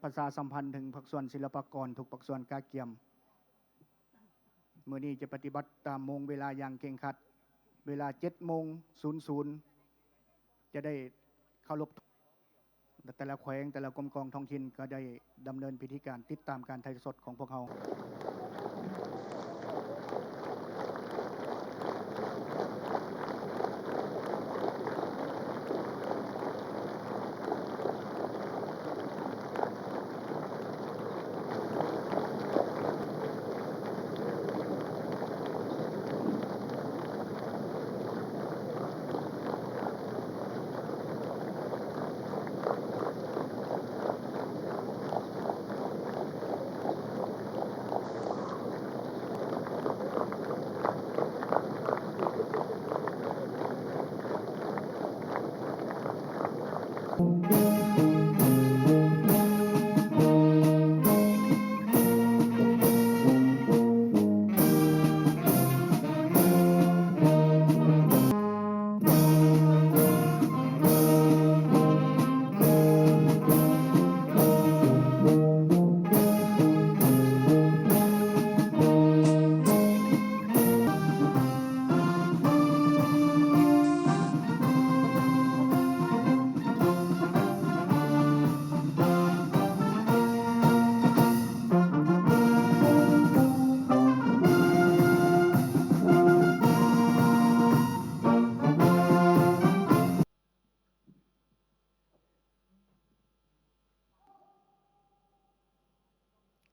ປະຊາສຳພັນເຖິງພາກສ່ວນສິລະປາກອນທຸກພາກສ່ວນກະກຽມ ມື້ນີ້ຈະປະຕິບັດຕາມໂມງເວລາຢ່າງເຄັ່ງຄັດ. ເວລາເຈັດໂມງສູນສູນ ຈະໄດ້ເຄົາລົບ ແຕ່ລະແຂວງ ແຕ່ລະກົມກອງທ້ອງຖິ່ນກໍໄດ້ດຳເນີນພິທີການຕິດຕາມການຖ່າຍທອດສົດຂອງພວກເຮົາ.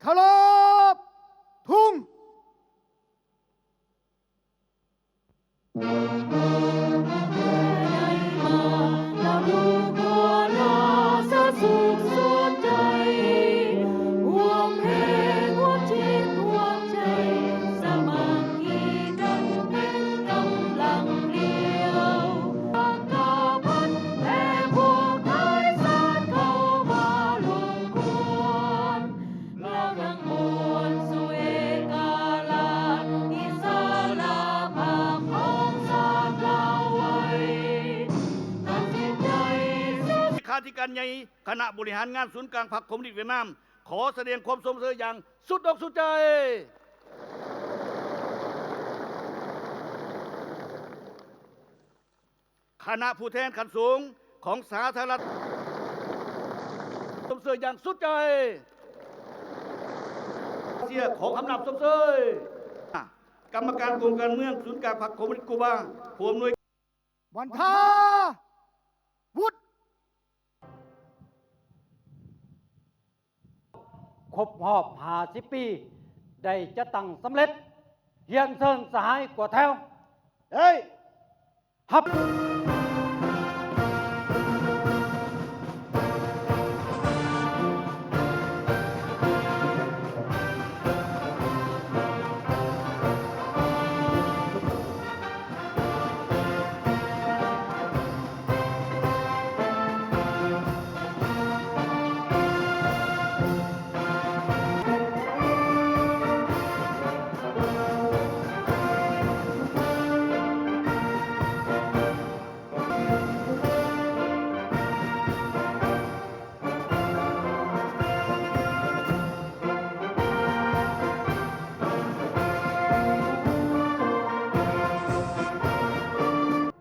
ເຄົາລົບທຸງ. ລາວທັງມວນສູ່ເອກະລາດອິດສະຫຼະພາບຂອງຊາດລາວໄວ້ ຕັດສິນໃຈ. ເລຂາທິການໃຫຍ່ຄະນະບໍລິຫານງານສູນກາງພັກຄອມມູນິດຫວຽດນາມ ຂໍສະແດງຄວາມຊົມເຊີຍຢ່າງສຸດອົກສຸດໃຈ. ຄະນະຜູ້ແທນຂັ້ນສູງຂອງສາທາລະນະລັດ ຊົມເຊີຍຢ່າງສຸດໃຈ. ເສຍຂອງຄຳນັບຊົມເຊີຍ. ກຳມະການກົມການເມືອງສູນກາງພັກຄອມມູນິດກູບາ ຜູ້ອຳນວຍ ບັນທາວຸດ. ຄົບຮອບຫ້າສິບປີ ໄດ້ຈັດຕັ້ງສຳເລັດ. ຮຽນເຊີນສະຫາຍກວດແຖວ. ໄດ້ຮັບ.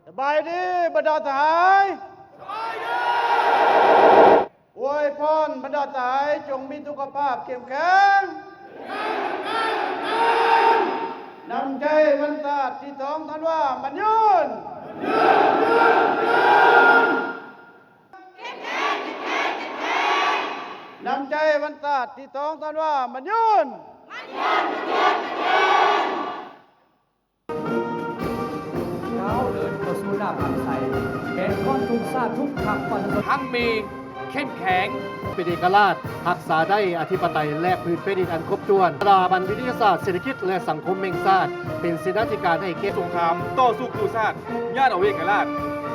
ສະບາຍດີບັນດາສະຫາຍ. ສະບາຍດີ. ອວຍພອນບັນດາສະຫາຍ ຈົ່ງມີສຸຂະພາບເຂັ້ມແຂງ. ນ້ຳໃຈວັນຊາດທີສອງທັນວາໝັ້ນຍືນ. ນ້ຳໃຈວັນຊາດທີສອງທັນວາໝັ້ນຍືນ. ກ້າວເດີນເຂົ້າສູ່ໜ້າພັນໄຊ ແມ່ນຂອງທຸກຊາດທຸກພັກປະຊາຊົນ ຮັ່ງມີເຂັ້ມແຂງ ເປັນເອກະລາດ ຮັກສາໄດ້ອະທິປະໄຕ ແລະ ພື້ນແຜ່ນດິນອັນຄົບຖ້ວນ. ສະຖາບັນວິທະຍາສາດເສດຖະກິດ ແລະ ສັງຄົມແຫ່ງຊາດ ເປັນເສນາທິການໃຫ້ແກ່ ສົງຄາມຕໍ່ສູ້ກູ້ຊາດ ຍ້ອນເອົາເອກະລາດ.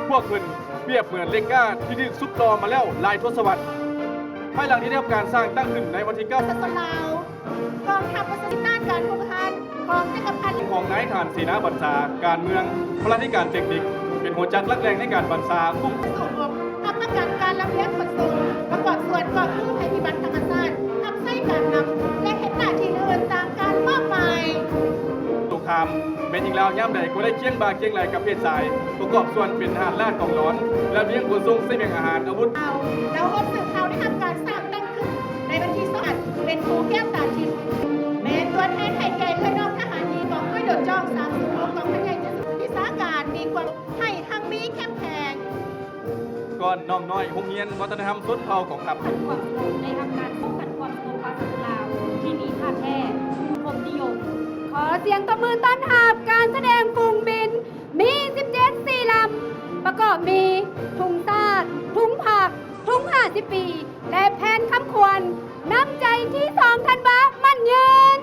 ພວກເພິ່ນປຽບເໝືອນເຫຼັກກ້າທີ່ຖືກຊຸບຕໍ່ມາແລ້ວຫຼາຍທົດສະວັດ. ພາຍຫຼັງທີ່ໄດ້ຮັບການສ້າງຕັ້ງຂຶ້ນໃນວັນທີເກົ້າ ປະຊາຊົນລາວ ກອງທັບປະຊາຊົນ ອຳນາດການພົງພັນຂອງຈັກກະພັດ ຂອງນາຍທະຫານເສນາບັນຊາ, ການເມືອງ, ພະລາທິການເຕັກນິກ ເປັນຫົວຈັກຫຼັກແຫຼ່ງໃນການບັນຊາຄຸ້ມ ປະສົມອົບຮັບປະກັນການລຳລຽງຂົນສົ່ງ ປະກອບສ່ວນກອບກູ້ໄພພິບັດທຳມະຊາດ. ຍາມໃດກໍໄດ້ຄຽງບ່າຄຽງໄຫຼ່ກັບເພດຊາຍ ປະກອບສ່ວນເປັນທະຫານລາດກອງຫຼອນ ລະບຽງຂົນສົ່ງສະບຽງອາຫານ ອາວຸດ. ເຮົາ ລາວຮອບສືບຂ່າວໄດ້ຮັບການສ້າງຕັ້ງຂຶ້ນໃນວັນທີສອງ ເປັນພູແກ້ວຕາທິບ ແມ່ນຕົວແທນໃຫ້ແກ່ເອື້ອຍນ້ອງທະຫານຍິງກອງຮ້ອຍໂດດຈ້ອງສາມສູນຫົກ ກອງພັນໃຫຍ່ເຈັດສິບ ວິຊາການມີຄວາມ ໃຫ້ຮັ່ງມີເຂັ້ມແຂງ. ກ່ອນນ້ອງນ້ອຍໂຮງຮຽນວັດທະນະທຳຊົນເຜົ່າກອງທັບ ຂັດຂວາງສະຫງົບ ໄດ້ຮັບການປ້ອງກັນຄວາມສະຫງົບປາກສາກົນລາວ ທີ່ມີທ່າແທ້ ຄວາມນິຍົມ. ຂໍສຽງຕົບມືຕ້ອນຮັບການສະແດງຝູງບິນ ມີສິບເຈັດ ສີ່ລຳ ປະກອບມີ ທຸງຊາດ, ທຸງພັກ, ທຸງຫ້າສິບປີ ແລະ ແຜ່ນຄຳຂວັນ ນ້ຳໃຈທີສອງທັນວາ ໝັ້ນຍືນ.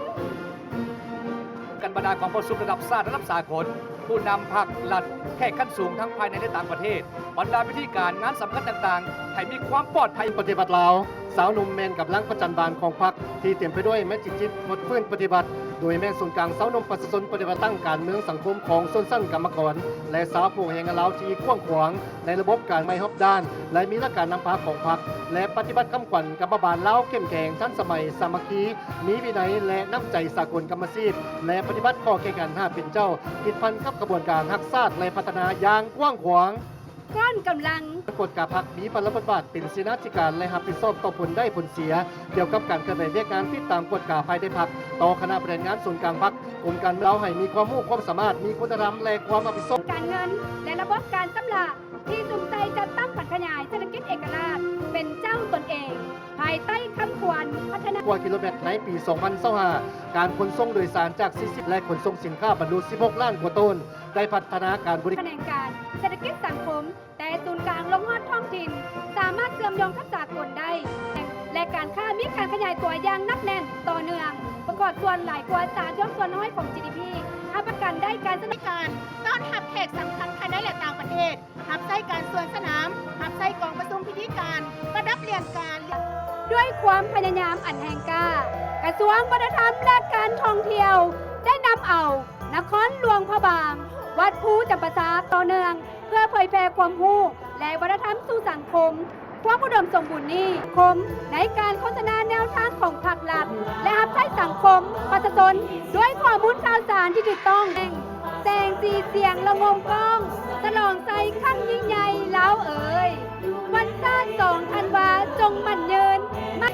ກັນບັນດາກອງປະຊຸມລະດັບຊາດ, ລະດັບສາກົນ, ຜູ້ນຳພັກລັດ, ແຂກຂັ້ນສູງທັງພາຍໃນ ແລະ ຕ່າງປະເທດ, ບັນດາພິທີການງານສຳຄັນຕ່າງໆ ໃຫ້ມີຄວາມປອດໄພ. ປະຕິວັດລາວ, ຊາວໜຸ່ມແມ່ນກຳລັງປະຈັນບານຂອງພັກ ທີ່ເຕັມໄປດ້ວຍແມັດຈິດຈິດ ຟົດຟື້ນປະຕິວັດ ໂດຍແມ່ນສູນກາງຊາວໜຸ່ມປະຊາຊົນປະຕິວັດ ຕັ້ງການເມືອງສັງຄົມຂອງຊົນຊັ້ນກຳມະກອນ ແລະ ຊາວຜູ້ແຮງງານລາວທີ່ກວ້າງຂວາງ ໃນລະບົບການໃໝຮອບດ້ານ ແລະ ມີຫຼັກການນຳພາຂອງພັກ ແລະ ປະຕິບັດຄຳຂວັນກຳມະບານລາວເຂັ້ມແຂງ, ທັນສະໄໝ, ສາມັກຄີ, ມີວິໄນ ແລະ ນ້ຳໃຈສາກົນກຳມະຊີບ ແລະ ປະຕິບັດຂໍ້ແຂ່ງຂັນຫ້າເປັນເຈົ້າ ຕິດພັນກັບຂະບວນການຮັກຊາດ ແລະ ພັດທະນາຢ່າງກວ້າງຂວາງ. ກ້ອນກຳລັງ. ກວດກາພັກມີພາລະບົດບາດເປັນເສນາທິການ ແລະ ຮັບຜິດຊອບຕໍ່ຜົນໄດ້ຜົນເສຍ ກ່ຽວກັບການເຄື່ອນໄຫວວຽກງານ ຕິດຕາມກວດກາພາຍໃນພັກ ຕໍ່ຄະນະບໍລິຫານງານສູນກາງພັກ, ກົມການເມືອງ ເພື່ອເຮັດໃຫ້ມີຄວາມຮູ້ຄວາມສາມາດ, ມີຄຸນນະທຳ ແລະ ຄວາມຮັບຜິດຊອບ. ການເງິນ ແລະ ລະບົບການຊຳລະ ທີ່ສຸມໃສ່ຈັດຕັ້ງຜັນຂະຫຍາຍເສດຖະກິດເອກະລາດ ເປັນເຈົ້າຕົນເອງ ພາຍໃຕ້ຄຳຂວັນພັດທະນາ. ກວ່າກິໂລແມັດໃນປີສອງພັນຊາວຫ້າ ການຂົນສົ່ງໂດຍສານຈາກສີ່ສິບ ແລະ ຂົນສົ່ງສິນຄ້າບັນລຸສິບຫົກລ້ານກວ່າໂຕນ ໄດ້ພັດທະນາການບໍລິ. ຂະແໜງການເສດຖະກິດສັງຄົມ ແຕ່ສູນກາງລົງຮອດທ້ອງຖິ່ນ ສາມາດເຊື່ອມໂຍງກັບສາກົນໄດ້ ແລະ ການຄ້າມີການຂະຫຍາຍຕົວຢ່າງໜັກແໜ້ນຕໍ່ເນື່ອງ ປະກອບສ່ວນຫຼາຍກວ່າສາມສ່ວນຮ້ອຍຂອງ ຈີດີພີ ຮັບປະກັນໄດ້ການສະໜັບ. ການຕ້ອນຮັບແຂກສຳຄັນພາຍໃນ ແລະ ຕ່າງປະເທດ, ຮັບໃຊ້ການສວນສະໜາມ, ຮັບໃຊ້ກອງປະຊຸມພິທີການ, ປະດັບລຽນການ. ດ້ວຍຄວາມພະຍາຍາມອັນແຮງກ້າ, ກະຊວງວັດທະນະທຳ ແລະ ການທ່ອງທ່ຽວ ໄດ້ນຳເອົານະຄອນຫຼວງພະບາງ, ວັດພູຈຳປາສັກຕໍ່ເນື່ອງ ເພື່ອເຜີຍແຜ່ຄວາມຮູ້ ແລະ ວັດທະນະທຳສູ່ສັງຄົມ. ຄວາມອຸດົມສົມບູນນີ້ ຄົມໃນການໂຄສະນາແນວທາງຂອງພັກລັດ ແລະ ຮັບໃຊ້ສັງຄົມປະຊາຊົນ ດ້ວຍຂໍ້ມູນຂ່າວສານທີ່ຖືກຕ້ອງ. ແສງສີສຽງລະງົມກ້ອງ ສະຫຼອງໄຊຄັ້ງຍິ່ງໃຫຍ່ລາວເອີຍ, ວັນຊາດສອງທັນວາ ຈົ່ງໝັ້ນຍືນ, ໝັ້ນ